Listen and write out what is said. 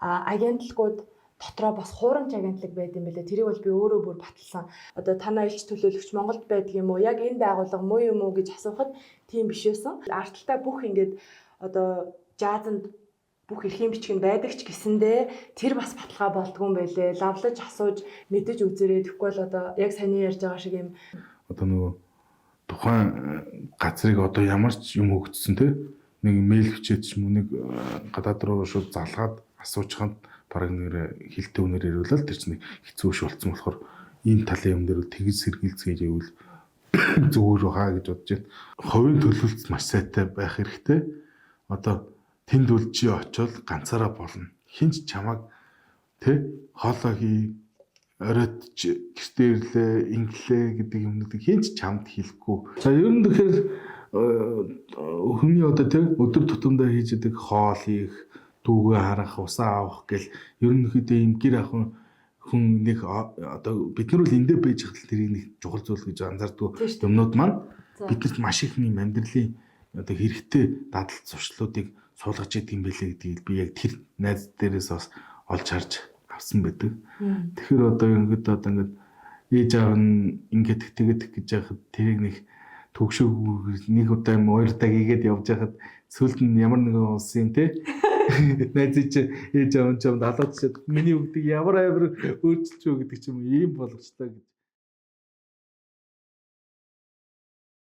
Агентлагууд дотроо бас хуурамч агентлаг байд юм билээ. Тэрийг бол би өөрөө бүр баталсан. Одоо танаа элч төлөөлөгч Монголд байдаг юм уу? Яг энэ байгууллага муу юм уу гэж асуухад тийм биш байсан. Арталтай бүх ингээд одоо жаазанд бүх эрхийн бичиг нь байдаг ч гэсэндээ тэр бас баталгаа болдгүй юм байлээ. Лавлаж асууж мэдэж үзэрээ. Тэгэхгүй бол одоо яг саяны ярьж байгаа шиг юм одоо нөгөө тухайн газрыг одоо ямар ч юм өгдсөн те нэг мэйл бичээд ч юм уу нэг гадаад руу шууд залгаад асуучханд бараг нэр хилтэй үнээр яриулаад тэр чинь нэг хэцүү ш болцсон болохоор энэ талын юм дээр тэгж сэргийлцгээе гэвэл зүгээр хаа гэж бодож байна. Хувийн төлөвлөлт маш сайтай байх хэрэгтэй. Одоо тэнд үл чи очиод ганцаараа болно. Хинч чамайг тэ хоолоо хий оройт гэртээ ирлээ, инглээ гэдэг юмнуудыг хинч чамд хэлэхгүй. За ер нь тэгэхээр хүний одоо тэ өдөр тутамдаа хийж идэг хоол хийх, дүүгээ харах, усаа авах гэл ерөнхийдөө ийм гэр ахуйн хүн нэг одоо бид нар бол эндээ байж хатал тэрийг нэг чухал зүйл гэж анзаардаг юмнууд маань биднэрт маш их юм амьдралын одоо хэрэгтэй дадал зуршлуудыг суулгаж идэг юм билээ гэдгийг би яг тэр найз дээрээс бас олж харж авсан байдаг. Тэгэхээр одоо ерөнхийдөө одоо ингээд ээж аав нь ингээд тэгээд гэж яхад тэрийг нэг төгшөөг нэг удаа юм хоёр удаа хийгээд явж байхад сүүлд нь ямар нэгэн улсын те найз чи ээж аав нь чамд алаад чад миний өгдөг ямар амар өөрчилж үү гэдэг ч юм уу ийм болгочтой гэж.